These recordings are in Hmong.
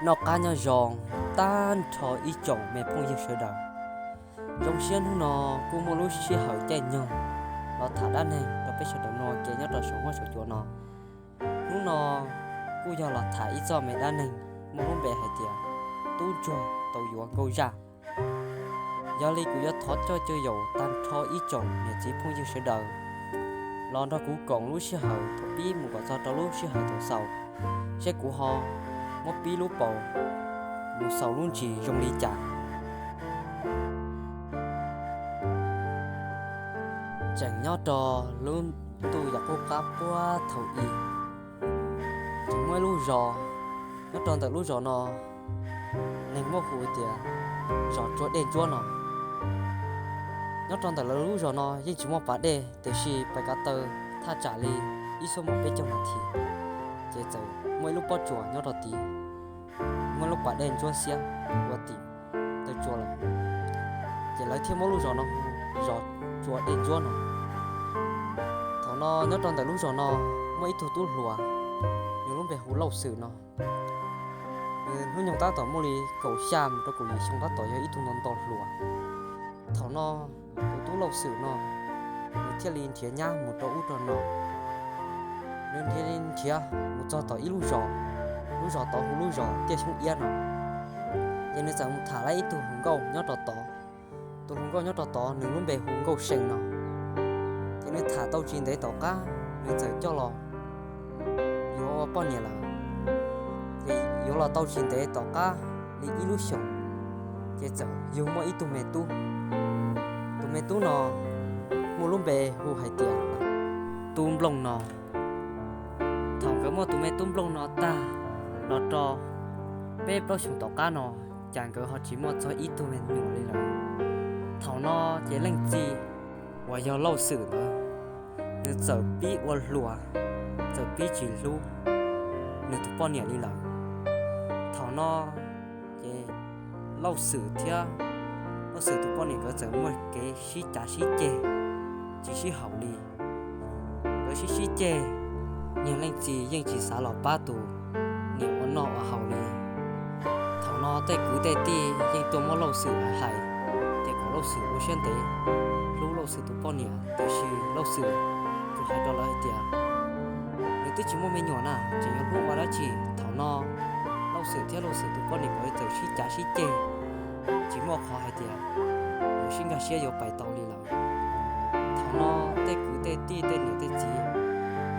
Noj qab nyob zoo tag nrho ib tsoom me phooj ywg sawv daws. Zoo siab hnub no kuj muaj lub sij hawm caij nyoog los tham dab neeg rau peb sawv daws mloog kev nyob rau saum huab saum cua no. Hnub no kuj yog los tham ib txoj me dab neeg muaj lub npe hais tias tub ntsuag tau yuav nkauj zaj. Yog li kuv yuav thov coj caw yaum tag nrho ib tsoom niam txiv phooj ywg sawv daws los nrog kuv koom lub sij hawm thaum pib mus kom txog rau lub sij hawm thaum xaus, seb kuv ho muab pib lub paus mus xaus lub ntsis zoo li cas. Tseem nyob rau lub ntuj yam qub qab puag thaum i, tseem muaj ib lub zos. Nyob rau ntawm lub zos no, neeg muab hu tias zos Tsua Dej Ntsuab no. Nyob rau ntawm lawv lub zos no yeej tsis muaj pas dej, tiam sis pais kav taw thaj tsam li ib xuab moos peb caug nas this, ces txawm muaj ib lub pob tsuas nyob rau tid, muaj lub pas dej ntsuab xiab ua tim taw tsua lawm, ces lawv thiaj muab lub zos no hu zos Tsua Dej Ntsuab no. Thaum no nyob rau ntawm lub zos no muaj ib tug tub hluas, nws lub npe hu Lauj Xwm no. Nws hnub nyoog tab tom muaj li kaum xya mus rau kaum yim xyoo, tab tom yog ib tug nto nto hluas. Thaum no tus tub Lauj Xwm no, nws thiaj li nrhiav nyab mus rau ub rau no. Nws nrhiav li nrhiav mus txog tom ib lub zos, lub zos tod hu lub zos Tiaj Xyoob Iab no. Ces nws txawm mus tham lawm ib tug hluas nkauj nyob rau tod. Tus hluas nkauj nyob rau tod nws lub npe hu Nkauj See no. Ces nws tham tau tsis ntev tom qab, nws txawm coj los yuav ua poj niam lawm. Ces yuav los tau tsis ntev tom qab li ib lub xyoos, ces txawm yug muaj ib tug me tub. Tus me tub no muaj lub npe hu hais tias Tub Nplooj no. Thaum nkawd muaj tus me tub Nplooj no tag, los rau peb plaub xyoos tom qab no, cas nkawd ho tsis muaj txog ib tug me nyuam li lawm. Thaum no ces leej txiv uas yog Lauj Xwm ntawd, nws txawm pib ua hluas, txawm pib tsis hlub nws tus poj niam li lawm. Thaum no ces Lauj Xwm thiab Lauj Xwm tus poj niam nkawd txawm muaj kev sib cav sib ceg, tsis sib haum li. Nkawd sib sib ceg, niag leej txiv yeej tsis xav los pab tus niam ua noj ua haus li. Thaum no tej kwv tej tij yeej tuaj muab Lauj Xwm hais, ces kom Lauj Xwm ua siab ntev hlub Lauj Xwm tus poj niam, tiam sis Lauj Xwm tsuas hais rau lawv hais tias nws twb tsis muaj me nyuam na, tseem yuav hlub ua dab tsi. Thaum no Lauj Xwm thiab Lauj Xwm tus poj niam nkawd txawm sib cav sib ceg, tsis muaj qhov hais tias yuav sib nkag siab yuav pais tau li lawm. Thaum no tej kwv tej tij tej niam tej txiv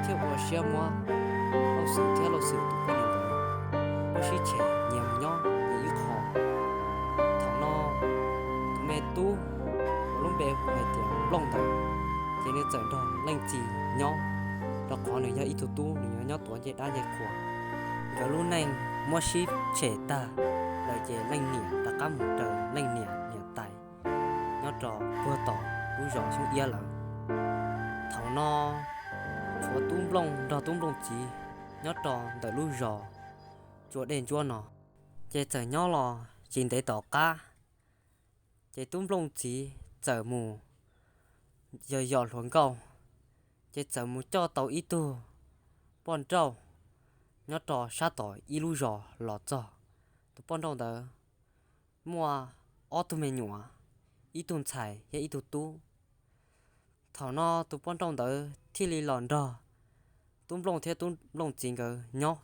thiaj ua siab muab Lauj Xwm thiab Lauj Xwm tus poj niam nkawd muab sib tshem nyias mus nyob nyias ib qho. Thaum no tus me tub uas lub npe hu hais tias Nplooj ntawd, ces nws txawm nrog leej txiv nyob, rau qhov nws yog ib tug tub, nws yuav nyob tuav ncej dab ncej qhua. Nkawd lub neej muab sib tshem tag lawm ces leej niam rov qab mus raws leej niam niam tais nyob rau puag tom lub zos Xyoob Iab lawm. Thaum no tshuav Tub Nplooj nrog Tub Nplooj txiv nyob rau ntawm lub zos Tsua Dej Ntsuab no. Ces txawm nyob los tsis ntev tom qab, ces Tub Nplooj txiv txawm mus yos yos hluas nkauj, ces txawm mus coj tau ib tug poj nrauj nyob rau sab tom ib lub zos los txog. Tus poj nrauj ntawd muaj ob tug me nyuam, ib tug ntxhais thiab ib tug tub. Thaum no tus poj nrauj ntawd thiaj li los nrog Tub Nplooj thiab Tub Nplooj txiv nkawd nyob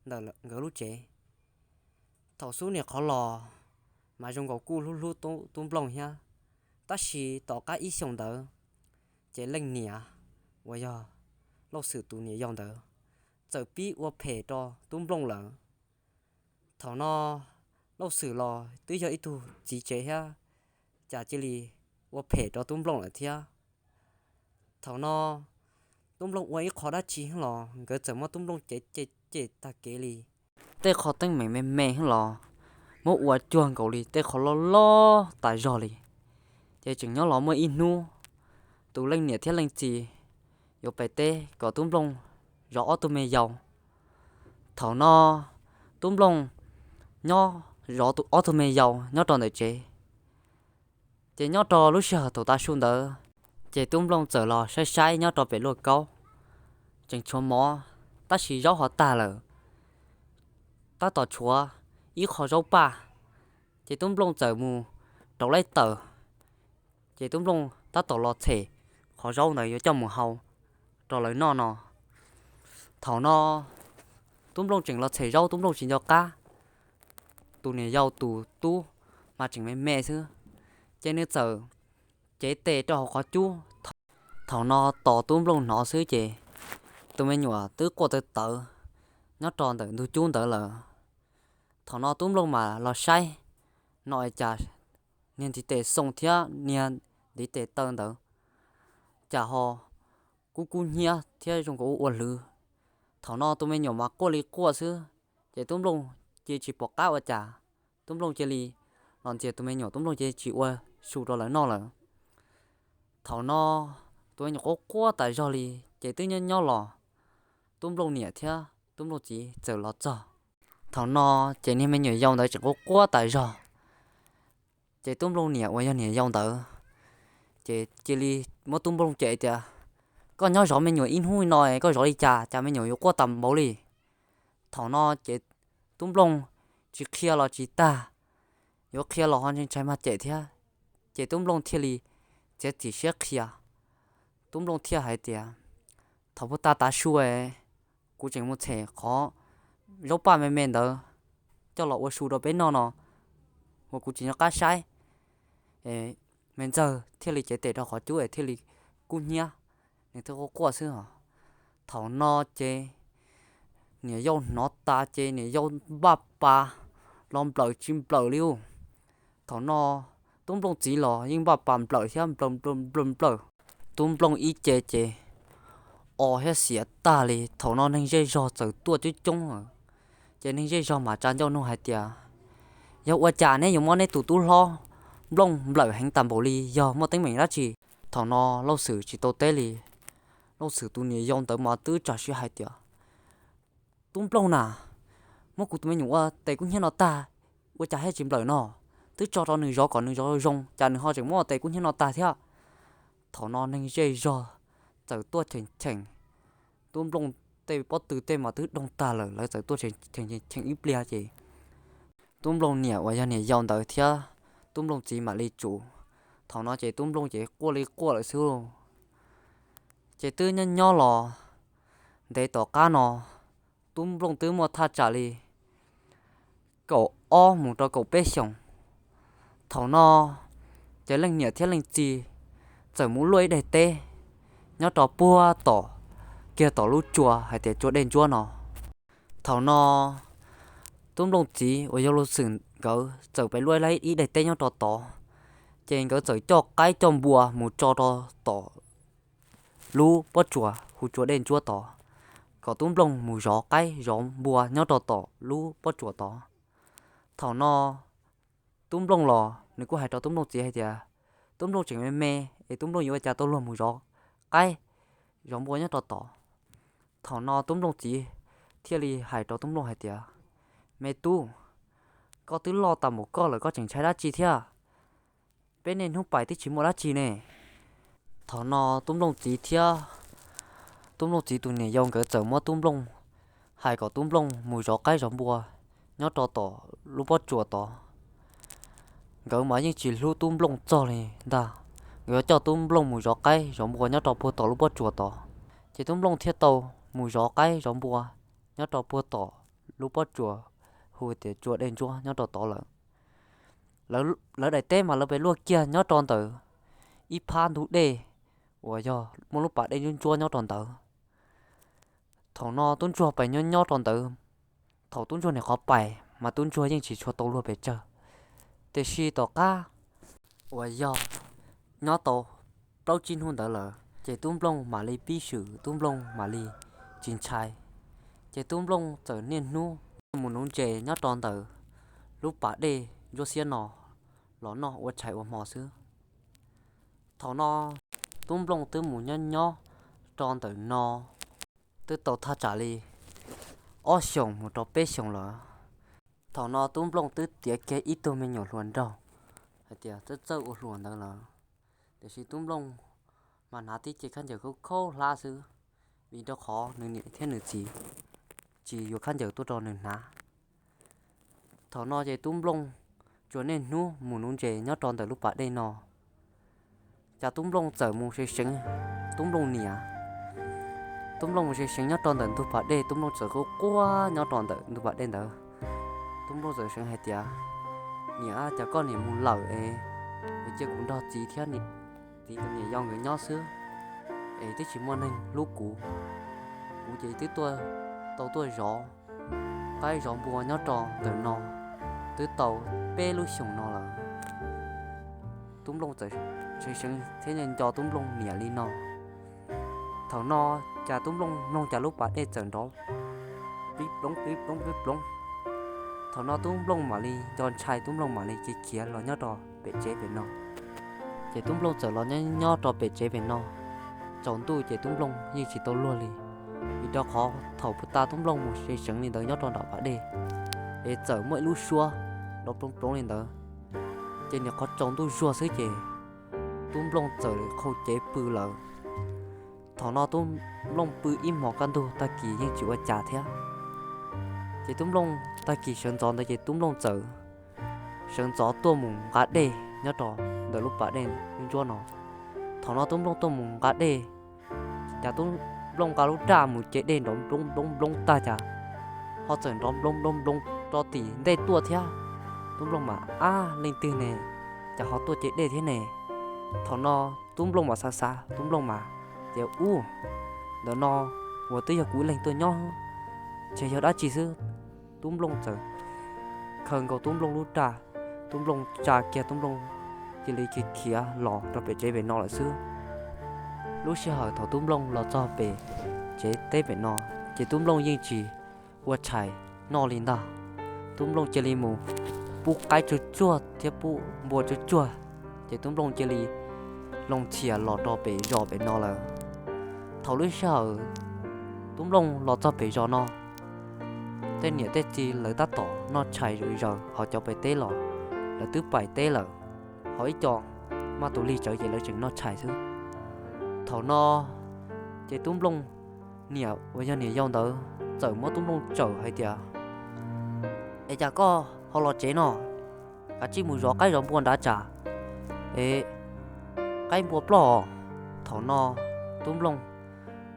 ntawm nkawd lub tsev. Thaum xub niam qhov los mas zoo nkaus kuj hlub hlub Tub Nplooj thiab, tab sis tom qab ib xyoos ntawd, ces leej niam uas yog Lauj Xwm tus niam yau ntawd txawm pib ua phem rau Tub Nplooj lawm. Thaum no Lauj Xwm los twb yog ib tug txiv tsev thiab, cas cia li ua phem rau Tub Nplooj lawm thiab. Thaum no Tub Nplooj ua ib qho dab tsi los nkawd txawm muab Tub Nplooj cev cem cem tag kev li. Tej qho teeb meem me me los muab ua cuag nkaus li tej qho loj loj tas zog li. Ces tseem nyob los muaj ib hnub, tus leej niam thiab leej txiv yuav pem teb kom Tub Nplooj zov ob tug me yau. Thaum no Tub Nplooj nyob zov ob tug me yau nyob rau ntawm tsev. Ces nyob rau lub sij hawm thaum tav su ntawd, ces Tub Nplooj txawm los saib saib nyob rau pem luaj kaub, tseem tshuav mov, tab sis zaub ho tag lawm. Tab tom tshuav ib qho zaub paj. Ces tub Nplooj txawm mus rauv laib taws, ces tub Nplooj tab tom los txhem qhov zaub ntawd yuav coj mus hau rau lawv noj no. Thaum no tub Nplooj tseem los txhem zaub, tub Nplooj tsis nco qab, tus niam yau tus tub mas tseem me me xwb, ces nws txawm cev tes rau hauv qhov cub. Thaum no tos tub Nplooj hnov xwb ces tus me nyuam twb quaj tawv tawv nyob rau ntawm ntug cub ntawd lawm. Thaum no tub Nplooj mam los saib, no cas niag ntiv tes xoo thiab niag ntiv tes taw ntawd cas ho kub kub hnyiab thiab zoo nkaus ua hlwv. Thaum no tus me nyuam mas quaj li quaj xwb, ces tub Nplooj cia tsis pom qab ua cas, tub Nplooj cia li los ntxias tus me nyuam, tub Nplooj cia tsis ua su rau lawv noj lawm. Thaum no tus me nyuam quaj quaj tas zog li, ces twb nyob nyob los tub Nplooj niam thiab tub Nplooj txiv txawm los txog. Thaum no ces niag me nyuam yau ntawd tseem quaj quaj tas zog, ces tub Nplooj niam uas yog niam yau ntawd ces cia li muab tub Nplooj cem tias, koj nyob zov me nyuam ib hnub no koj zov li cas, cas me nyuam yuav quaj tas npaum li. Thaum no ces tub Nplooj tsis qhia los tsis tag, yuav qhia los ho ntshai ntshai mag cem thiab, ces tub Nplooj thiaj li txiav txim siab qhia. Tub Nplooj thiaj hais tias, thaum puag ta tav su kuv tseem mus txhem qhov zaub paj me me ntawd coj los ua su rau peb noj no, uas kuv tsis nco qab saib, me ntxawg thiaj li cev tes rau qhov cub es thiaj li kub hnyiab, nws thiaj quaj quaj xwb os. Thaum no ces niam yau hnov tas ces niam yau npaj pas los nplawm tsis nplawm li ub. Thaum no tub Nplooj txiv los yeej npaj pas nplawm thiab nplawm nplawm nplawm nplawm. Tub Nplooj ib ce ces o thiab xiav tag li. Thaum no neeg zej zog txawm tuaj coob coob, ces neeg zej zog mam tsa ncauj nug hais tias, yog ua cas neb yuav muab neb tus tub hlob Nplooj nplawm heev tas npaum li, yog muaj teeb meem dab tsi? Thaum no Lauj Xwm tsis tau teb li. Lauj Xwm tus niam yau ntawd mas twb tsam siab hais tias, tub Nplooj na, muab kuv tus me nyuam ua tes kub hnyiab no tag, ua cas thiaj tsis nplawm no? Twb tso rau nws zov kom nws zov zoo, cas nws ho tseem muab ua tes kub hnyiab no tag thiab. Thaum no neeg zej zog txawm tuaj cheem cheem, tub Nplooj tej pob tw tej mas twb doog tag lawm, lawv txawm tuaj cheem cheem ib pliag ces tub Nplooj niam uas yog niam yau ntawd thiab tub Nplooj txiv mam li tsum. Thaum no ces tub Nplooj ces quaj li quaj lawm xwb lauj. Ces twb nyob nyob los ntev tom qab no, tub Nplooj twb muaj thaj tsam li kaum ob mus rau kaum peb xyoos. Thaum no ces leej niam thiab leej txiv txawm mus luaj ib daim teb nyob rau puag tom, kiag tom lub tsua hais tias tsua Dej Ntsuab no. Thaum no tub Nplooj txiv uas yog Lauj Xwm nkawd txawm pais luaj ib daim teb nyob rau tod, ces nkawd txawm coj qaib coj npua mus tso rau tom lub pob tsuas hu tsua Dej Ntsuab tod, kom tub Nplooj mus zov qaib zov npua nyob rau tom lub pob tsuas tod. Thaum no tub Nplooj los nws kuj hais rau tub Nplooj txiv hais tias, tub Nplooj tseem me me es tub Nplooj yuav ua cas tau luag mus zov qaib zov npua nyob rau tod. Thaum no tub Nplooj txiv thiaj li hais rau tub Nplooj hais tias, me tub, koj twb loj tas npaum koj lawm koj tseem ntshai dab tsi thiab? Peb niaj hnub pais twb tsis muaj dab tsi ne. Thaum no tub Nplooj txiv thiab tub Nplooj txiv tus niam yau nkawd txawm muab tub Nplooj, hais kom tub Nplooj mus zov qaib zov npua nyob rau tom lub pob tsuas tod. Nkawd mas yeej tsis hlub tub Nplooj txog li ntag, nkawd yuav coj tub Nplooj mus zov qaib zov npua nyob rau puag tom lub pob tsuas tod. Ces tub Nplooj thiaj tau mus zov qaib zov npua nyob rau puag tom lub pob tsuas hu tias tsua Dej Ntsuab nyob rau tod lawm. Lawv daim teb mas lawv pais luaj kiag nyob rau ntawm ib phab ntug dej uas yog muaj lub pas dej ntsuab ntsuab nyob rau ntawd. Thaum no tub ntsuag pais nyob nyob rau ntawd. Thaum tub ntsuag nyuam qhuav pais mas tub ntsuag yeej tsis tshua tau luag pes tsawg, tiam sis tom qab uas yog nyob tau plaub tsib hnub ntawd lawm ces tub Nplooj mam li pib swm, tub Nplooj mam li tsis ntshai. Ces tub Nplooj txawm niaj hnub mus nuv ntses nyob rau ntawm lub pas dej ntsuab xiab no los noj ua tshais ua hmo xwb. Thaum no tub Nplooj twb mus nyob nyob rau ntawm no twb tau thaj tsam li ob xyoos mus rau peb xyoos lawm. Thaum no tub Nplooj twb tiav kiag ib tug me nyuam hluas nraug hais tias txawj txawj ua hluas ntawd lawm, tiam sis tub Nplooj mas hnav tib ce khaub ncaws khaub khaub hlab xwb, vim rau qhov nws niam thiab nws txiv tsis yuav khaub ncaws tuaj rau nws hnav. Thaum no ces tub Nplooj tsuas niaj hnub mus nuv ntses nyob rau ntawm lub pas dej no. Ces tub Nplooj txawm mus seev seev tub Nplooj niam. Tub Nplooj mus seev seev nyob rau ntawm ntug pas dej, tub Nplooj txawm quaj quaj nyob rau ntawm ntug pas dej ntawd. Tub Nplooj txawm seev hais tias, Niam, cas koj niam mus lawm es cia kuv nrog txiv thiab txiv tus niam yau nkawd nyob xwb, es twb tsis muaj neeg hlub kuv. Kuv ces twb tuaj, tau tuaj zov qaib zov npua nyob rau ntawm no twb tau peb lub xyoos no lawm. Tub Nplooj txawm seev seev thiab nco nco tub Nplooj niam li no. Thaum no, cas tub Nplooj mloog cas lub pas dej txawm nrov pib ploov pib ploov pib ploov. Thaum no tub Nplooj mam li nco ntshai, tub Nplooj mam li khiav khiav los nyob rau pem tsev pem no. Ces tub Nplooj txawm los nyob nyob rau pem tsev pem no. Tsaus ntuj ces tub Nplooj yeej tsis tau luag li, vim rau qhov thaum puag ta tub Nplooj mus seev seev li ntawd nyob rau nram pas dej, es txawm muaj ib lub suab nrov ploov ploov li ntawd. Ces nim qhov tsaus ntuj zuag xwb ces tub Nplooj txawm qhau cev pw lawm. Thaum no tub Nplooj pw ib hmos kaj ntug tag kis yeej tsis ua cas thiab. Ces tub Nplooj tag kis sawv ntxov ntawd ces tub Nplooj txawm sawv ntxov tuaj mus nqa dej nyob rau ntawm lub pas dej ntsuab no. Thaum no tub Nplooj tuaj mus nqa dej, cas tub Nplooj nqa lub raj mus ce dej nrov nploov nploov nploov tag cas ho txawm nrov nploov nploov nploov rau tim ntej tuaj thiab. Tub Nplooj mas, Ab, leej twg ne, cas ho tuaj ce dej thiab ne? Thaum no tub Nplooj mas xav xav, tub Nplooj mas tias, Ub, ntawm no uas twb yog kuv ib leeg tuaj nyob, ntshe yog dab tsi xwb. Tub Nplooj txawm khaws nkaus tub Nplooj lub raj, tub Nplooj tsa kiag, tub Nplooj cia li khiav khiav los rau pem tsev pem no lawm xwb. Lub sij hawm thaum tub Nplooj los txog pem tsev teb pem no, ces tub Nplooj yeej tsis ua tshais noj li ntag. Tub Nplooj cia li mus pub qaib tsuag tsuag thiab pub npua tsuag tsuag, ces tub Nplooj cia li loo txhias los rau pem zos pem no lawm. Thaum lub sij hawm tub Nplooj los txog pem zos no, tej niam tej txiv lawv tab tom noj tshais zom zaws, ho cov pem teb los lawv twb pais teb lawm, ho ib co maj tus lig tsawv ces lawv tseem noj tshais xwb. Thaum no ces tub Nplooj niam uas yog niam yau ntawd txawm muab tub Nplooj tsawm hais tias, Es cas koj ho los tsev no? Kav tsij mus zov qaib zov npua nrad tsam es qaib npua ploj. Thaum no tub Nplooj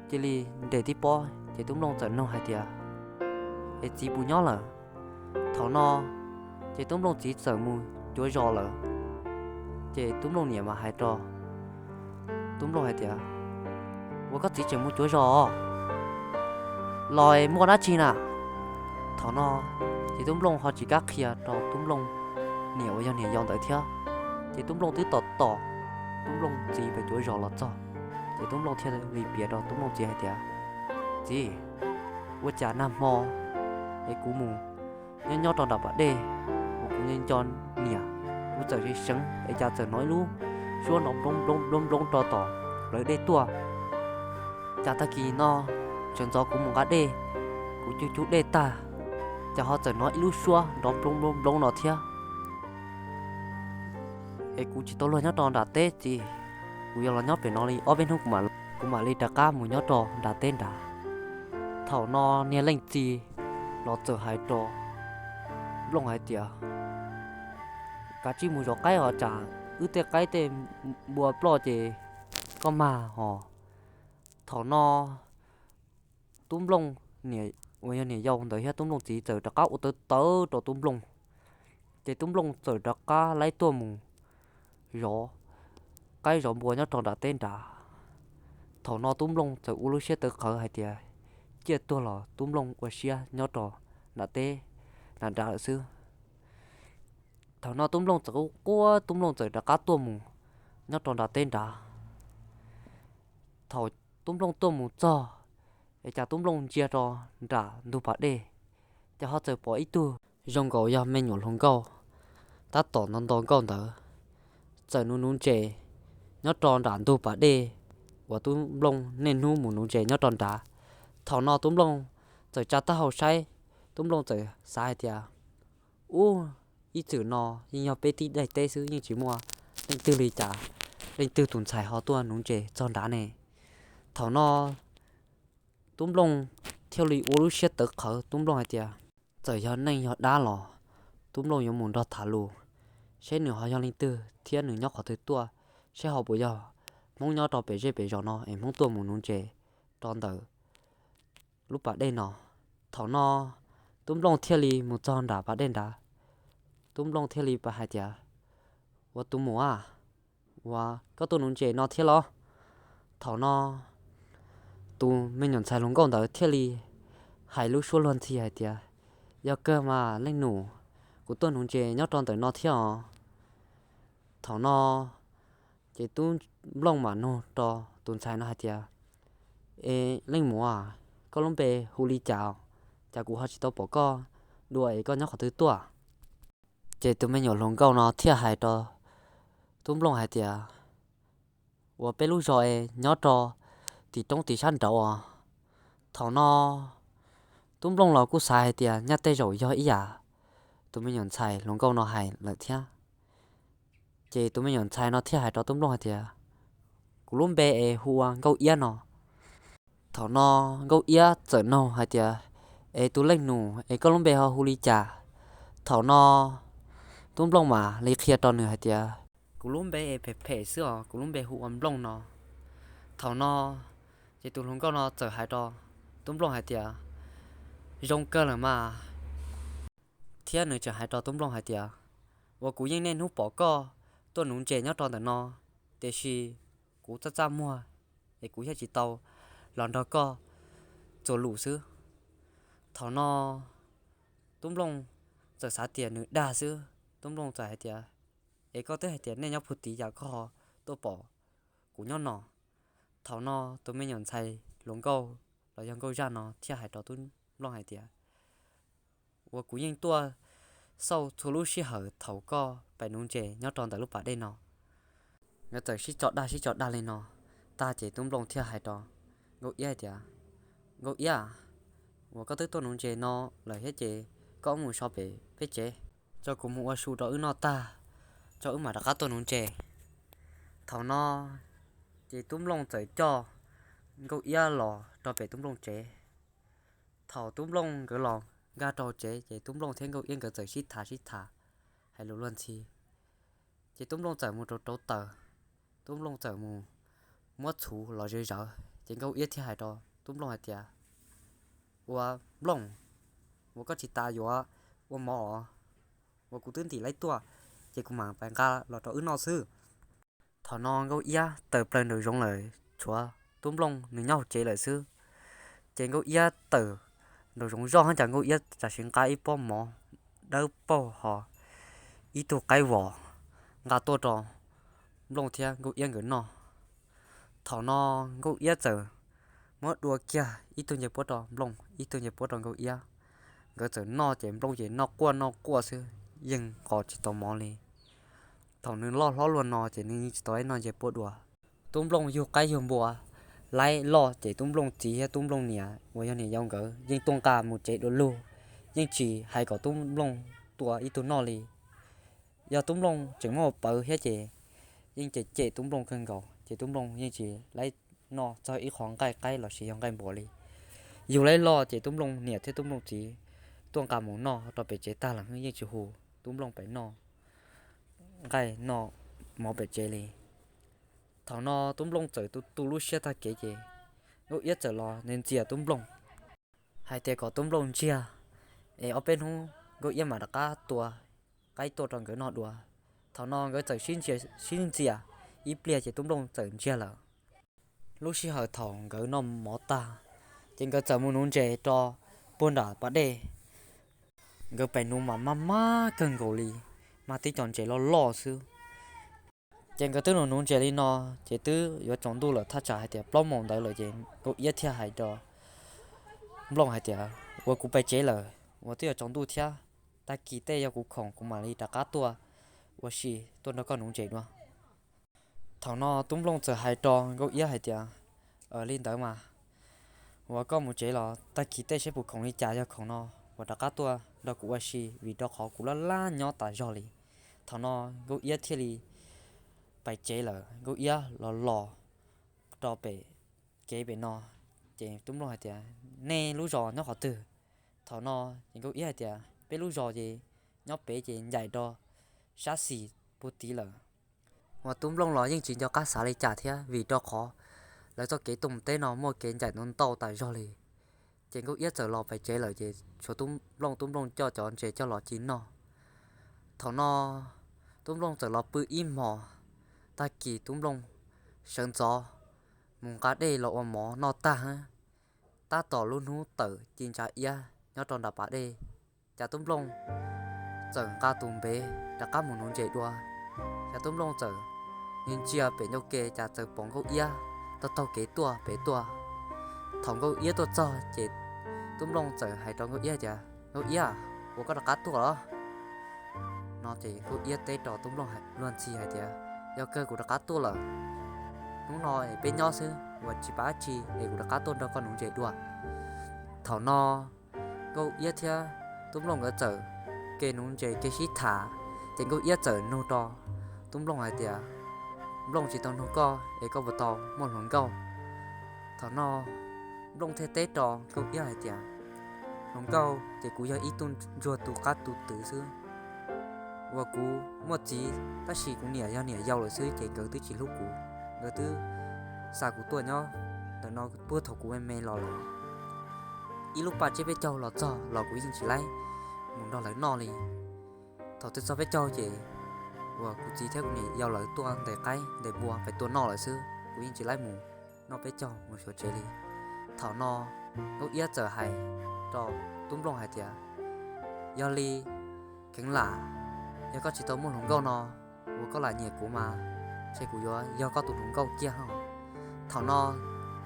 cia li nres tib pob ces tub Nplooj txawm nug hais tias, Es txiv puas nyob lawm? Thaum no ces tub Nplooj txiv txawm mus cuav zos lawm. Ces tub Nplooj niam mas hais rau tub Nplooj hais tias, Ua, koj txiv tseem mus cuav zos los muaj dab tsi na? Thaum no ces tub Nplooj ho tsis kam qhia rau tub Nplooj niam uas yog niam yau ntawd thiab. Ces tub Nplooj twb tos tos tub Nplooj txiv pem cuav zos los txog, ces tub Nplooj thiaj li piav rau tub Nplooj txiv hais tias, Txiv, ua cas nag hmo es kuv mus nyob nyob rau nram pas dej, kuv nco nco niam, kuv txawm seev seev es cas txawm hnov ib lub suab nrov nploov nploov nploov nploov rau tom plawv dej tuaj. Cas tag kis no sawv ntxov kuv mus nqa dej, kuv cug cug dej tag, cas ho txawm hnov ib lub suab nrov nploov nploov nploov no thiab. Es kuv tsis tau luag nyob rau nram teb txiv, kuv yuav los nyob pem no li ob peb hnub kuv mam li rov qab mus nyob rau nram teb nrad. Thaum no niag leej txiv los txawm hais rau Nplooj hais tias, Kav tsij mus zov qaib os, tsam wb tej qaib tej npua ploj ces koj mag hos. Thaum no tub Nplooj niam uas yog niam yau ntawd thiab tub Nplooj txiv txawm rov qab ua tawv tawv rau tub Nplooj, ces tub Nplooj txawm rov qab laib tuaj mus zov qaib zov npua nyob rau nram teb nrad. Thaum no tub Nplooj txawm ua lub siab tawv qhawv hais tias ciaj tuag los tub Nplooj ua siab nyob rau nram teb nram nrad lawm xwb. Thaum no tub Nplooj txawm quaj quaj, tub Nplooj txawm rov qab tuaj mus nyob rau nram teb nrad. Thaum tub Nplooj tuaj mus txog, es cas tub Nplooj ntsia rau nram ntug pas dej, ces ho txawm pom ib tug zoo nkaus yog me nyuam hluas nkauj tab tom nto nto nkauj ntawd, txawm nuv nuv ntses nyob rau nram ntug pas dej uas tub Nplooj niaj hnub mus nuv ntses nyob rau nrad. Thaum no tub Nplooj txawm tsa taub hau saib, tub Nplooj txawm xav hais tias, Ub, ib txwm no yeej yog peb tib daim teb xwb, yeej tsis muaj leej twg li, cas leej twg tus ntxhais ho tuaj nuv ntses txog nrad ne? Thaum no tub Nplooj thiaj li ua lub siab tawv qhawv, tub Nplooj hais tias, Txawm yog neeg yog dab los Tub Nplooj yuav mus nrog tham lus, seb nws ho yog leej twg thiab nws nyob qhov twg tuaj, seb ho puas yog Hmoob nyob rau pem zej pem zos no es Hmoob tuaj mus nuv ntses rau ntawm lub pas dej no. Thaum no Tub Nplooj thiaj li mus txog nram pas dej nrad, Tub Nplooj thiaj li hais tias, Ua tus muam a, ua koj tuaj nuv ntses no thiab los? Thaum no tus me nyuam ntxhais hluas nkauj ntawd thiaj li hais lub suab luag ntxhi hais tias, Yog kawg mas leej nus, kuv tuaj nuv ntses nyob rau ntawm no thiab os. Thaum no ces Tub Nplooj mam nug rau tus ntxhais no hais tias, E leej muam, koj lub npe hu li cas, cas kuv ho tsis tau pom koj dua es koj nyob qhov twg tuaj? Ces tus me nyuam hluas nkauj no thiaj hais rau Tub Nplooj hais tias, Ua peb lub zos es nyob rau tim roob tim sab nraud os. Thaum no Tub Nplooj los kuj xav hais tias nyaj tej zaum yog ib yam tus me nyuam ntxhais hluas nkauj no hais lawm thiab. Ces tus me nyuam ntxhais no thiaj hais rau Tub Nplooj hais tias, Kuv lub npe es hu ua Nkauj Iab no. Thaum no Nkauj Iab txawm nug hais tias, Es tus leej nus es koj lub npe ho hu li cas? Thaum no Tub Nplooj mam li qhia rau nws hais tias, Kuv lub npe es phem phem xwb os, kuv lub npe hu ua Nplooj no. Thaum no ces tus hluas nkauj no txawm hais rau Tub Nplooj hais tias, Zoo kawg lawm mas. Thiab nws tseem hais rau Tub Nplooj hais tias, Uas kuv yeej niaj hnub pom koj tuaj nuv ntses nyob rau ntawm no, tiam sis kuv txaj txaj muag es kuv thiaj tsis tau los nrog koj txuas lus xwb. Thaum no Tub Nplooj txawm xav tias nws dag xwb, Tub Nplooj txawm hais tias, Es koj twb hais tias nej nyob puag tid cas koj ho tuaj pom kuv nyob no? Thaum no tus me nyuam ntxhais hluas nkauj los yog nkauj zaj no thiaj hais rau Tub Nplooj hais tias, Uas kuv yeej tuaj xauj txhua lub sij hawm thaum koj pem nuv ntses nyob rau ntawm lub pas dej no. Nkawd txawm sib tso dag sib tso dag li no tag ces Tub Nplooj thiaj hais rau Nkauj Iab hais tias, Nkauj Iab, uas koj twb tuaj nuv ntses no lawm thiab ces koj mus so pem peb tsev, tso kuv mus ua su rau wb noj tag, tso wb mam rov qab tuaj nuv ntses. Thaum no ces Tub Nplooj txawm coj Nkauj Iab los rau pem Tub Nplooj tsev. Thaum Tub Nplooj nkawd los nkag rau tsev ces Tub Nplooj thiab Nkauj Iab nkawd txawm sib tham sib tham, hais lus luag ntxhi. Ces Tub Nplooj txawm mus rau rauv taws, Tub Nplooj txawm mus muab txhuv los zawv zawv ces Nkauj Iab thiaj hais rau Tub Nplooj hais tias, Ua Nplooj, uas koj tsis tas yuav ua mov os, uas kuv twb ntim laib tuaj, ces kuv mam pais nqa los rau wb noj xwb. Thaum no Nkauj Iab tawm plaws nraum zoov lawm, tshuav Tub Nplooj nws nyob hauv tsev lawm xwb. Ces Nkauj Iab tawm nraum zoov zoj hab cas Nkauj Iab tam sim nqa ib pob mov dawb paug hos ib tug qaib vos nqa tuaj rau Nplooj thiab Nkauj Iab nkawd noj. Thaum no Nkauj Iab txawm muab dua kiag ib tug ncej puab rau Nplooj, ib tug ncej puab rau Nkauj Iab. Nkawd txawm noj ces Nplooj ces noj quaj noj quaj xwb, yeej nqos tsis tau mov li. Thaum nws loj hlob luaj no ces nws yeej tsis tau ib noj ncej puab dua. Tub Nplooj yug qaib yug npua laib loj ces Tub Nplooj txiv thiab Tub Nplooj niam uas yog niam yau nkawd yeej tuaj nqa mus tsev dua lug, yeej tsis hais kom Tub Nplooj tua ib tug noj li. Yog Tub Nplooj tseem muaj pawv thiab ces yeej cem cem Tub Nplooj kawg nkaus ces Tub Nplooj yeej tsis laib noj txog ib qho nqaij qaib lossis yog nqaij npua li. Yug laib loj ces Tub Nplooj niam thiab Tub Nplooj txiv tuaj nqa mus noj rau pem tsev tag lawm yeej tsis hu Tub Nplooj pem noj nqaij noj mov pem tsev li. Thaum no Tub Nplooj txawm tu tu lub siab tag kev ces Nkauj Iab txawm los ntxias Tub Nplooj hais tias kom Tub Nplooj ntsiag es ob peb hnub Nkauj Iab mam rov qab tua qaib tuaj rau nkawd noj dua. Thaum no nkawd txawm sib ntxias ib pliag ces Tub Nplooj txawm ntsiag lawm. Lub sij hawm thaum nkawd noj mov tag ces nkawd txawm mus nuv ntses rau puag nram pas dej. Nkawd pem nuv mas maj maj kawg nkaus li, mas tib co ntses loj loj xwb. Ces nkawd twb nuv nuv ntses li no ces twb yuav tsaus ntuj lawm, thaj tsam hais tias plaub moos ntawd lawm ces Nkauj Iab thiaj hais rau Nplooj hais tias, Uas kuv pais tsev lawm, uas twb yuav tsaus ntuj thiab, tag kis tej yog kuv khoom kuv mam li rov qab tuaj ua si tuaj nrog koj nuv ntses dua. Thaum no Tub Nplooj txawm hais rau Nkauj Iab hais tias, Li ntawd mas, uas koj mus tsev los tag kis tej saib puas khoom li cas, yog khoom no uas rov qab tuaj nrog kuv ua si vim rau qhov kuv laj laj nyob tas zog li. Thaum no Nkauj Iab thiaj li pais tsev lawm, Nkauj Iab los los rau pem kev pem no. Ces Tub Nplooj hais tias, Nej lub zos nyob qhov twg? Thaum no ces Nkauj Iab hais tias, Peb lub zos ces nyob pem ces ncaim rau sab xis puag tid lawm. Uas Tub Nplooj los yeej tsis nco qab xav li cas thiab, vim rau qhov lawv txoj kev tuaj mus teb no muaj kev ncaim ntau ntau tas zog li. Ces Nkauj Iab txawm los pem tsev lawm ces tshuav Tub Nplooj, Tub Nplooj coj cov ntses coj los ci noj. Thaum no Tub Nplooj txawm los pw ib hmos, tag kis Tub Nplooj sawv ntxov mus nqa dej los ua mov noj tag, tab tom lub hnub tawm ci ntsa iab nyob rau nram pas dej. Cas Tub Nplooj txawm nqa tus npev rov qab mus nuv ntses dua. Cas Tub Nplooj txawm ntsia pem ncauj ke cas txawm pom Nkauj Iab taug taug kev tuaj pem tuaj. Thaum Nkauj Iab tuaj txog ces Tub Nplooj txawm hais rau Nkauj Iab tias, Nkauj Iab, ua koj rov qab tuaj los? No ces Nkauj Iab teb rau Tub Nplooj luag ntxhi hais tias, Yog kawg kuv rov qab tuaj lawm. Hnub no es peb nyob xwb uas tsis pab tsi es kuv rov qab tuaj nrog koj nuv ntses dua. Thaum no Nkauj Iab thiab Tub Nplooj nkawd txawm ke nuv ntses ke sib tham, ces Nkauj Iab txawm nug rau Tub Nplooj hais tias, Nplooj, tsis tau nug koj es koj puas tau muaj hluas nkauj? Thaum no Nplooj thiaj teb rau Nkauj Iab hais tias, Hluas nkauj ces kuv yog ib tug ntsuag tu qab tu twv xwb, uas kuv muaj txiv tab sis kuv niam yog niam yau lawm xwb ces nkawd twb tsis hlub kuv, nkawd twb xa kuv tuaj nyob ntawm no puag thaum kuv me me los lawm. Ib lub paj tsiab peb caug los txog los kuv yeej tsis laib mus nrog lawv noj li. Thaum twg txog peb caug ces uas kuv txiv thiab kuv niam yau lawv tuaj ntes qaib ntes npua pem tua noj lawm xwb, kuv yeej tsis laib mus noj peb caug mus xyuas tsev li. Thaum no Nkauj Iab txawm hais rau Tub Nplooj hais tias, Yog li kheev lam, yog koj tsis tau muaj hluas nkauj no uas koj lam nyiam kuv mas, ces kuv yuav yog koj tus hluas nkauj kiag ho. Thaum no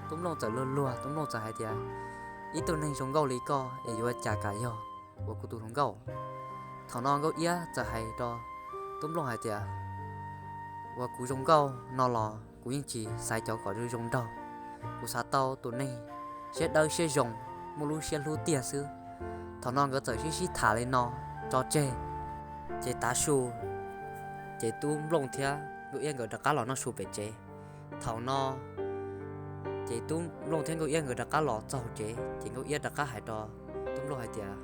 Tub Nplooj txawm luag luag, Tub Nplooj txawm hais tias, Ib tug neeg zoo nkauj li koj es yuav cas kam yog uas kuv tus hluas nkauj? Thaum no Nkauj Iab txawm hais rau Tub Nplooj hais tias, Uas kuv zoo nkauj no los kuv yeej tsis xaiv cov kom zoo zoo nraug, kuv xav tau tus neeg siab dawb siab zoo, muaj lub siab hlub tiag xwb. Thaum no nkawd txawm sib sib tham li no tso tseg, ces tav su ces Tub Nplooj thiab Nkauj Iab nkawd rov qab los noj su pem tsev. Thaum no ces Tub Nplooj thiab Nkauj Iab nkawd rov qab los txog hauv tsev ces Nkauj Iab rov qab hais rau Tub Nplooj hais tias,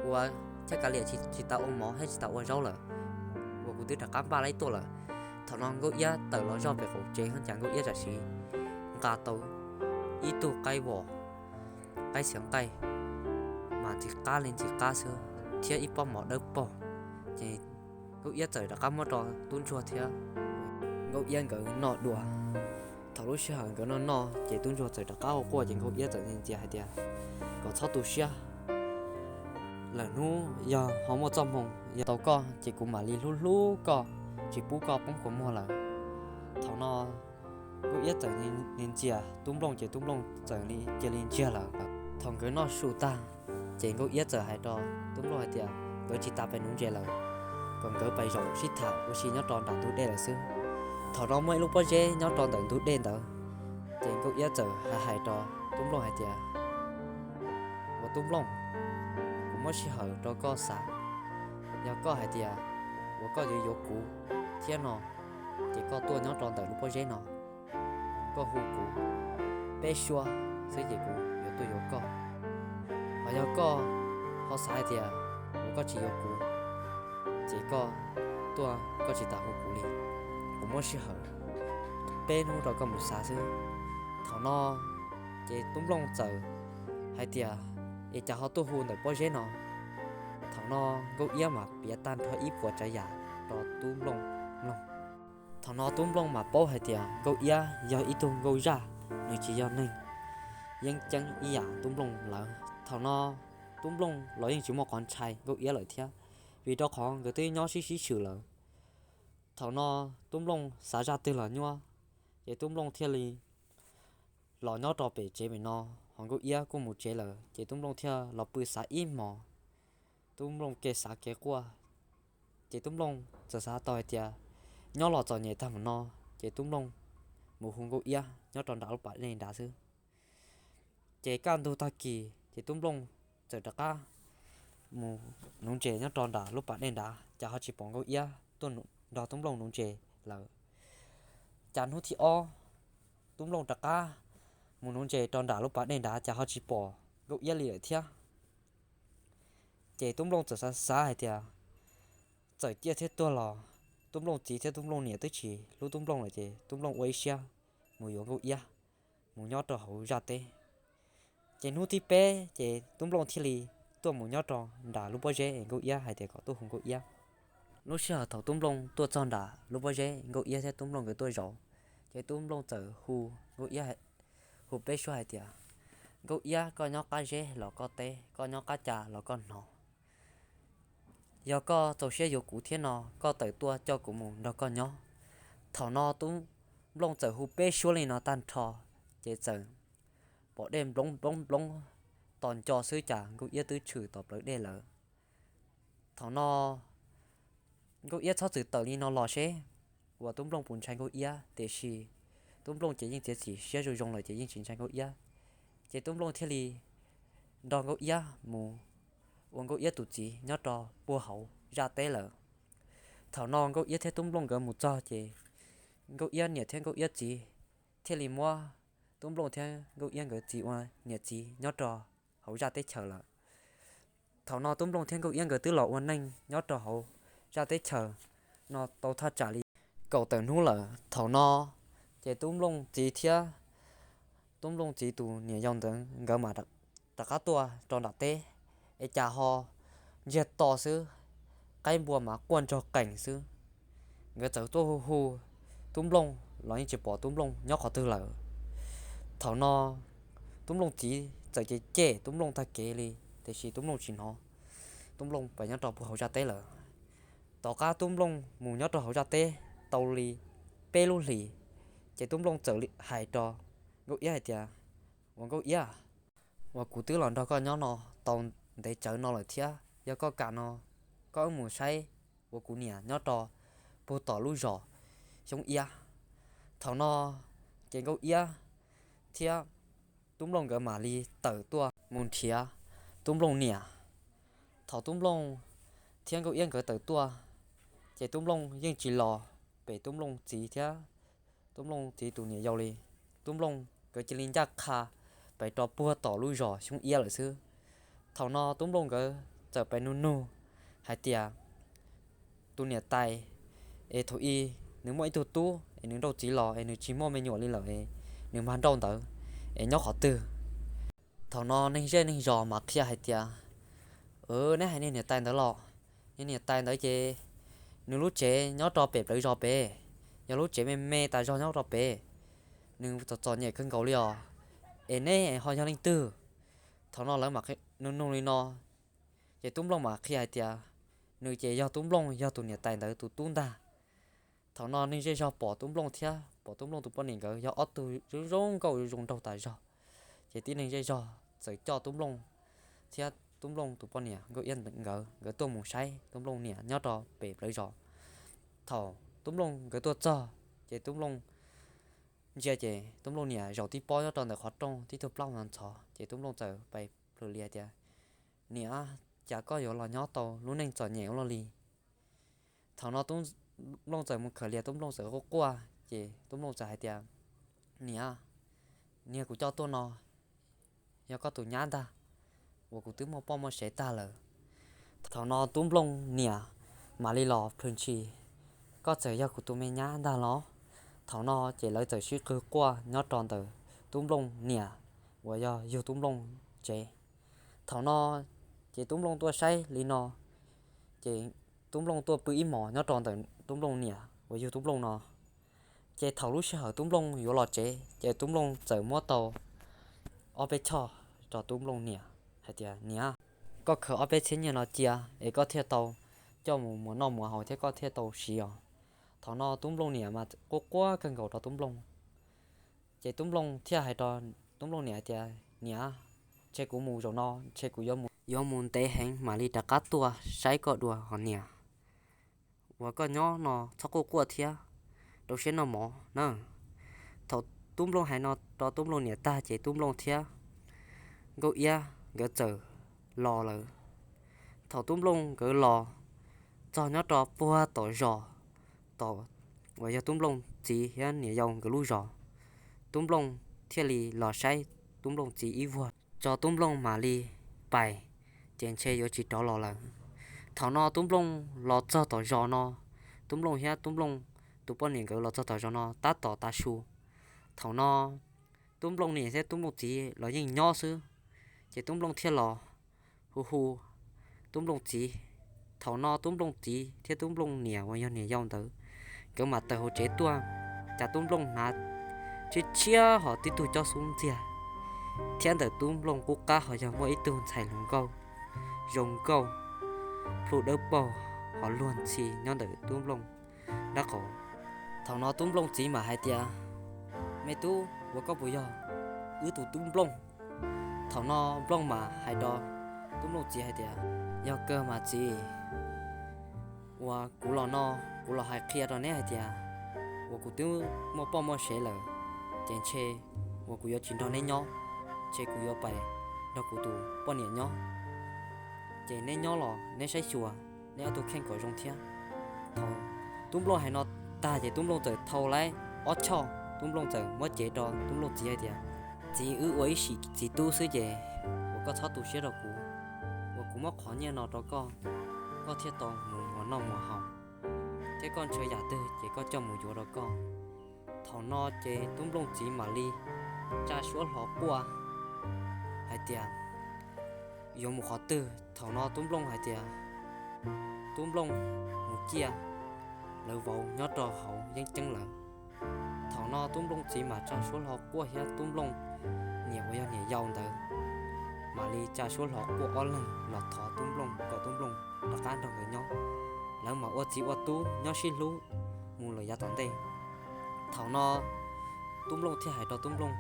Ua, thiab kav liam tsis tau ua mov thiab tsis tau ua zaub lawm, uas kuv twb rov qab npaj laib tuaj lawm. Thaum no Nkauj Iab tawm los zoj pem qaum tsev, cas Nkauj Iab tam sim nqa tau ib tug qaib vom, qaib xiav nqaij mas ntxim qab li ntxim qab xwb, thiab ib pob mov dawb paug. Ces Nkauj Iab txawm rov qab muab rau tub ntsuag thiab Nkauj Iab nkawd noj dua. Thaum lub sij hawm nkawd noj noj ces tub ntsuag txawm rov qab ua quaj, ces Nkauj Iab txawm ntxias hais tias, Kom txhob tu siab, lwm hnub yog ho muaj txoj hmoo yog tau koj ces kuv mam li hlub hlub koj, tsis pub koj poob kua muag lawm. Thaum no Nkauj Iab txawm ntxias tub Nplooj ces tub Nplooj txawm cia li ntsiag lawm. Thaum nkawd noj su tag ces Nkauj Iab txawm hais rau tub Nplooj hais tias nkawd tsis tas pais nuv ntses lawm, kom nkawd pais zaum sib tham ua si nyob rau nram ntug dej lawm xwb. Thaum no muaj ib lub pob zeb nyob rau ntawm ntug dej ntawd, ces Nkauj Iab txawm hais rau tub Nplooj hais tias, Ua tub Nplooj, kuv muab sij hawm rau koj xav, yog koj hais tias uas koj yuav yuav kuv thiab no, ces koj tuaj nyob rau ntawm lub pob zeb no, koj hu kuv peb suab xwb ces kuv yuav tuaj yuav koj. Ho yog koj ho xav hais tias uas koj tsis yuav kuv, ces koj tuaj koj tsis tas hu kuv li, kuv muab sij hawm peb hnub rau koj mus xav xwb. Thaum no ces tub Nplooj txawm hais tias, Es cas ho tuaj hu ntawm pob zeb no? Thaum no Nkauj Iab mas piav tag nrho ib puas tsav yam rau tub Nplooj mloog. Thaum no tub Nplooj mas paub hais tias Nkauj Iab yog ib tug nkauj zaj, nws tsis yog neeg yeeb ceeb ib yam tub Nplooj lawm. Thaum no tub Nplooj los yeej tsis muaj qhov ntshai Nkauj Iab lawm thiab, vim rau qhov nkawd twb nyob sib sib swm lawm. Thaum no tub Nplooj xav zaj twg los nyuaj, ces tub Nplooj thiaj li los nyob rau pem tsev pem no, ho Nkauj Iab kuj mus tsev lawm, ces tub Nplooj thiaj los pw xav ib hmos. Tub Nplooj kev xav kev quaj, ces tub Nplooj txawm xav tau hais tias nyob los txom nyem tag mus no, ces tub Nplooj mus hu Nkauj Iab nyob rau nram lub pas dej nrad xwb. Ces kaj ntug tag kis ces tub Nplooj txawm rov qab mus nuv ntses nyob rau nram lub pas dej nrad, cas ho tsis pom Nkauj Iab tuaj nrog tub Nplooj nuv ntses lawm. Cas hnub thib ob tub Nplooj rov qab mus nuv ntses rau nram lub pas dej nrad, cas ho tsis pom Nkauj Iab li lawm thiab. Ces Tub Nplooj txawm xav xav hais tias txawm ciaj thiab tuag los Tub Nplooj txiv thiab Tub Nplooj niam twb tsis hlub Tub Nplooj lawm, ces Tub Nplooj ua ib siab mus yuav Nkauj Iab mus nyob rau hauv zaj teb. Ces hnub thib peb ces Tub Nplooj thiaj li tuaj mus nyob rau nram lub pob zeb es Nkauj Iab hais tias kom tuaj hu Nkauj Iab. Lub sij hawm thaum Tub Nplooj tuaj txog nram lub pob zeb, Nkauj Iab thiab Tub Nplooj nkawd tuaj zaum, ces Tub Nplooj txawm hu Nkauj Iab, hu peb suab hais tias, Nkauj Iab, koj nyob qab zeb los koj teb, koj nyob qab ca los koj hnov. Yog koj txaus siab yuav kuv thiab no, koj tawm tuaj coj kuv mus nrog koj nyob. Thaum no Tub Nplooj txawm hu peb suab li no tag nrho, ces txawm pom dej nploov nploov nploov tos nco xwb, cas Nkauj Iab twb tshwm tom plawv dej lawm. Thaum no Nkauj Iab txhob txwm tawm li no los seb uas Tub Nplooj puas ntshai Nkauj Iab, tiam sis Tub Nplooj ces yeej txiav txim siab zoo zoo lawm ces yeej tsis ntshai Nkauj Iab. Ces Tub Nplooj thiaj li nrog Nkauj Iab mus ua Nkauj Iab tus txiv nyob rau puag hauv zaj teb lawm. Thaum no Nkauj Iab thiab Tub Nplooj nkawd mus txog ces Nkauj Iab niam thiab Nkauj Iab txiv thiaj li muab Tub Nplooj thiab Nkauj Iab nkawd txiv ua niam txiv nyob rau hauv zaj teb chaws lawm. Thaum no Tub Nplooj thiab Nkauj Iab nkawd twb los ua neej nyob rau hauv zaj teb chaws no tau thaj tsam li kaum tawm hnub lawm. Thaum no ces Tub Nplooj txiv thiab Tub Nplooj txiv tus niam yau ntawd nkawd mam rov qab tuaj rau nram teb, es cas ho ntsiag to xwb, qaib npua mas quaj nrog qees xwb. Nkawd txawm tuaj hu hu Tub Nplooj los yeej tsis pom Tub Nplooj nyob qhov twg lawm. Thaum no Tub Nplooj txiv txawm cem cem Tub Nplooj tag kev li, tiam sis Tub Nplooj tsis hnov, Tub Nplooj pais nyob rau puag hauv zaj teb lawm. Tom qab Tub Nplooj mus nyob rau hauv zaj teb tau li peb lub hlis, ces Tub Nplooj txawm hais rau Nkauj Iab hais tias, Ua Nkauj Iab, uas kuv twb los nrog koj nyob no tau ntev tsawv no lawm thiab, yog koj kam no koj wb mus saib uas kuv niam nyob rau puag tom lub zos Xyoob Iab. Thaum no ces Nkauj Iab thiab Tub Nplooj nkawd mam li tawm tuaj mus nrhiav Tub Nplooj niam. Thaum Tub Nplooj thiab Nkauj Iab nkawd tawm tuaj, ces Tub Nplooj yeej tsis los pem Tub Nplooj txiv thiab Tub Nplooj txiv tus niam yau li. Tub Nplooj nkawd cia li ncaj qha pais rau puag tom lub zos Xyoob Iab lawm xwb. Thaum no Tub Nplooj nkawd txawm pais nug nug hais tias tus niam tais es thaum ub nws muaj ib tug tub es nws nrauj txiv los es nws tsis muaj me nyuam li lawm es nws mag nrauj ntawd es nyob qhov twg. Thaum no neeg zej neeg zos mas qhia hais tias, neb hais niag niam tais ntawd los, niag niam tais ntawd ces nws lub tsev nyob rau pem plawv zos pem, yog lub tsev me me tas zog nyob rau pem, nws txom txom nyem kawg nkaus li os, es neb ho yog leej twg? Thaum no lawv mam nug nug li no, ces Tub Nplooj mam qhia hais tias nws ces yog Tub Nplooj, yog tus niam tais ntawd tus tub ntag. Thaum no neeg zej zog pom Tub Nplooj thiab pom Tub Nplooj tus poj niam nkawd yog ob tug zoo zoo nkauj zoo nraug tas zog, ces tib neeg zej zog txawm coj Tub Nplooj thiab Tub Nplooj tus poj niam Nkauj Iab nkawd, nkawd tuaj mus saib Tub Nplooj niam nyob rau pem plawv zos. Thaum Tub Nplooj nkawd tuaj txog, ces Tub Nplooj ntsia ces Tub Nplooj niam zaum tib pob nyob rau ntawm qhov rooj tib tug plaub ntxhov ntxhov, ces Tub Nplooj txawm pais plhws li hais tias, Niam, cas koj yuav los nyob tau lub neej txom nyem ua luaj li? Thaum no Tub Nplooj txawm mus khaws lias, Tub Nplooj txawm quaj quaj, ces Tub Nplooj txawm hais tias, Niam, niag kuv coj tuaj no yog koj tus nyab ntag, uas kuv twb muaj poj muaj sev tag lawm. Thaum no Tub Nplooj niam mam li los plhws ntshis, Koj txawm yog kuv tus me nyab ntag los? Thaum no ces lawv txawm sib qw quaj nyob rau ntawm Tub Nplooj niam uas yog yug Tub Nplooj tsev. Thaum no ces Tub Nplooj tuaj saib li no, ces Tub Nplooj tuaj pw ib hmos nyob rau ntawm Tub Nplooj niam uas yug Tub Nplooj no. Ces thaum lub sij hawm Tub Nplooj yuav los tsev, ces Tub Nplooj txawm muab tau ob peb choj rau Tub Nplooj niam hais tias, Niam, koj khaws ob peb txhiab nyiaj no cia es koj thiaj tau coj mus muas noj muas haus thiab koj thiaj tau siv os. Thaum no Tub Nplooj niam mas quaj quaj kawg nkaus rau Tub Nplooj. Ces Tub Nplooj thiaj hais rau Tub Nplooj niam hais tias, Niam, ntshe kuv mus zaum no ntshe kuv yuav mus ntev heev mam li rov qab tuaj saib koj dua os niam. Uas koj nyob no txhob quaj quaj thiab, rau siab noj mov na. Thaum Tub Nplooj hais no rau Tub Nplooj niam tag ces Tub Nplooj thiab Nkauj Iab nkawd txawm los lawm. Thaum Tub Nplooj nkawd los txog nyob rau puag tom zos, tom uas yog Tub Nplooj txiv thiab niam yau nkawd lub zos, Tub Nplooj thiaj li los saib Tub Nplooj txiv ib vuag tso Tub Nplooj mam li pais ces ntshe yuav tsis rov los lawm. Thaum no Tub Nplooj los txog tom zos no, Tub Nplooj thiab Tub Nplooj tus poj niam nkawd los txog tom zos no tab tom tav su. Thaum no Tub Nplooj niam thiab Tub Nplooj txiv los yeej nyob xwb, ces Tub Nplooj thiaj los hu hu Tub Nplooj txiv. Thaum no Tub Nplooj txiv thiab Tub Nplooj niam uas yog niam yau ntawd, nkawd mam tawm hauv tsev tuaj, cas Tub Nplooj hnav tshiab tshiab ho tib tug cob xub ntxiag, thiab ntawm Tub Nplooj qub qab ho yog muaj ib tug ntxhais hluas nkauj zoo nkauj, plhu dawb paug ho luag ntxhi nyob ntawm Tub Nplooj nraub qaum. Thaum no Tub Nplooj txiv mam hais tias, Me tub, ua koj puas yog wb tus Tub Nplooj? Thaum no Nplooj mam hais rau Tub Nplooj txiv hais tias, Yog kawg mas txiv, uas kuv los no, kuv los hais qhia rau neb hais tias, uas kuv twb muaj poj muaj sev lawm, ces ntshe uas kuv yuav tsis nrog neb nyob, ntshe kuv yuav pais nrog kuv tus poj niam nyob, ces neb nyob los neb saib xyuas neb ob tug kheej kom zoo thiab. Thaum Tub Nplooj hais no tag ces Tub Nplooj txawm thau laib ob choj, Tub Nplooj txawm muab cev rau Tub Nplooj txiv hais tias, Txiv, wb ua ib sim txiv tub xwb ces uas koj txhob tu siab rau kuv, uas kuv muab qhov nyiaj no rau koj, koj thiaj tau mus muas noj muas haus, thiab koj ntshaw yam twg ces koj coj mus yuav rau koj. Thaum no ces Tub Nplooj txiv mam li tsa suab hlo quaj hais tias, Yuav mus qhov twg? Thaum no Tub Nplooj hais tias, Tub Nplooj mus ciaj lawv vauv nyob rau hauv yeeb ceeb lawm. Thaum no Tub Nplooj txiv mam tsa suab hlo quaj thiab Tub Nplooj niam uas yog niam yau ntawd mam li tsa suab hlo quaj ob leeg los thov Tub Nplooj kom Tub Nplooj rov qab nrog nkawd nyob. Lawv mam ua txiv ua tub nyob sib hlub mus lawm yav tom ntej. Thaum no Tub Nplooj thiaj hais rau Tub Nplooj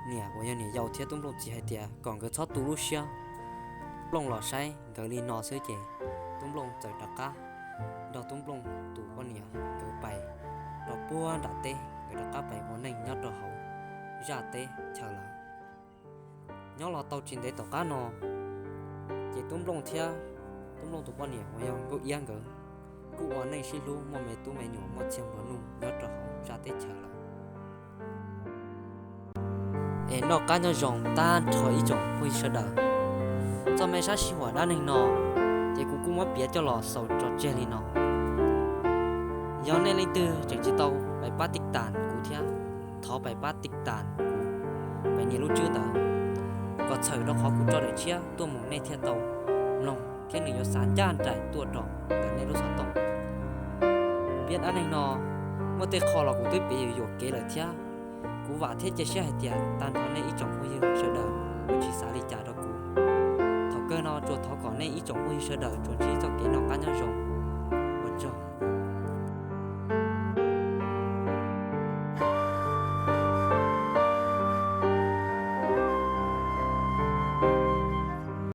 niam uas yog niam yau thiab Tub Nplooj txiv hais tias kom nkawd txhob tu lub siab, Tub Nplooj los saib nkawd li no xwb ces Tub Nplooj txawm rov qab nrog Tub Nplooj tus poj niam nkawd pais rau puag nram teb, nkawd rov qab pais ua neej nyob rau hauv zaj teb chaws lawm. Nyob los tau tsis ntev tom qab no, ces Tub Nplooj thiab Tub Nplooj tus poj niam uas yog Nkauj Iab nkawd kuj ua neej sib hlub muaj me tub me nyuam muaj txiag nplua nuj nyob rau hauv zaj teb chaws lawm. Es noj qab nyob zoo tag nrho ib tsoom phooj ywg sawv daws. Txoj me sab sij huam dab neeg no, ces kuv kuj muab piav coj los xaus tso tseg li no. Yog nej leej twg tseem tsis tau pais pab tij tas kuv thiab, thov pais pab tij tas kuv, pais nias lub tswb ntawd, kom txhawm rau qhov kuv tso daim tshiab tuaj mus nej thiaj tau mloog thiab nws yuav xav ncaj nraim tuaj rau ntawm nej lub xov tooj. Kuv piav dab neeg no muaj tej qho los kuv twb piav yuam yuam kev lawm thiab. Kuv vam thiab cia siab hais tias tag nrho nej ib tsoom phooj ywg sawv daws yuav tsis xav li cas rau kuv. Thaum kawg no tsuas thov kom nej ib tsoom phooj ywg sawv daws tsuas ntsib txoj kev noj qab nyob zoo. Ua tsaug.